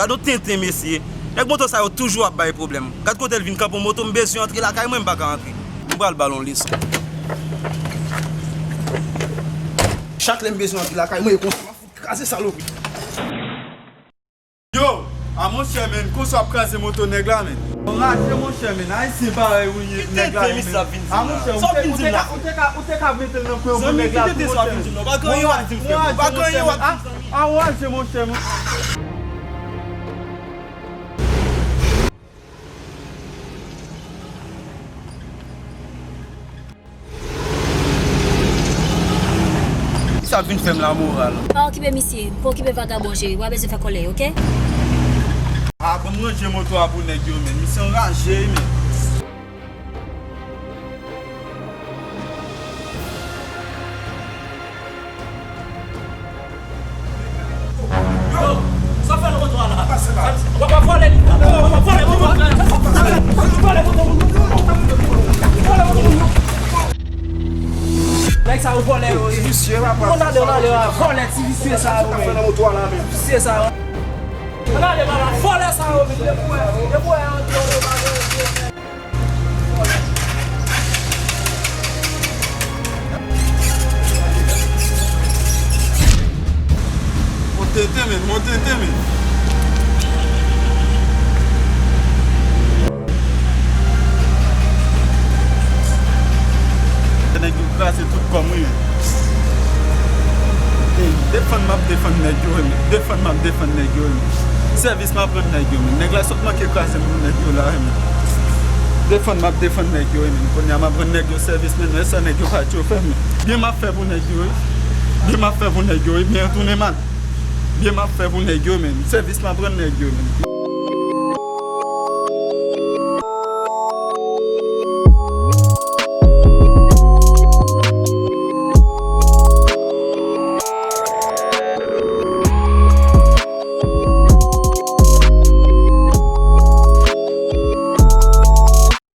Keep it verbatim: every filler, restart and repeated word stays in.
Gad yon tenten, mesye. Nèg moto sa yo toujou ap bay pwoblèm. Gad kote l vin kanpe yon moto, m bezwen antre lakay mwen, m pa ka antre. M pral ba l yon leson. Chak lè m bezwen antre lakay mwen, e konsa m ap fout kraze salopri. Yo, a monchè, men, konsa w ap kraze moto nèg la, men. Anraje, monchè, men, Ayisyen parèy ou ye, nèg la, men. A monchè, ou te, ou te ka, ou te ka, ou te ka mete l nan kwen pou nèg la tou, monchè. Anraje, monchè, men. A, anraje, monchè, men. Sa vin fè m lamoral. Pa okipe misye, pa okipe vagabon, cheri. W a bezwen fè kòlè, oke? A, ban m ranje moto a pou nèg yo, men. Misye anraje, men. Yo, sa fè nan moto a la? W ap vòlè li la. W ap vòlè moto a. W ap vòlè moto moun. W ap vòlè moto moun. Nèg sa yo vòlè yo ye. Visye, papa. Ann ale, ann ale, vòlè ti visye sa yo, men. Visye sa yo. Ann ale, papa, vòlè sa yo, men. Depi w wè, depi w wè antre yo pa vle. Mwen tenten, men, mwen tenten, men. Nèg yo kraze tout kò m, wi, men. Ey, defann m ap defann nèg yo, wi, men. Defann m ap defann nèg yo, wi, men. Sèvis m ap rann nèg yo, men. Nèg la sot manke kraze m pou nèg yo la, wi, men. Defann m ap defann nèg yo, wi, men. Kounye a m ap rann nèg yo sèvis, men. Wè sa nèg yo pa t yo fè, men. Byen m ap fè pou nèg yo, wi. Byen m ap fè pou nèg yo, wi. Byen retounen mal. Byen m ap fè pou nèg yo, men. Sèvis m ap rann nèg yo, men.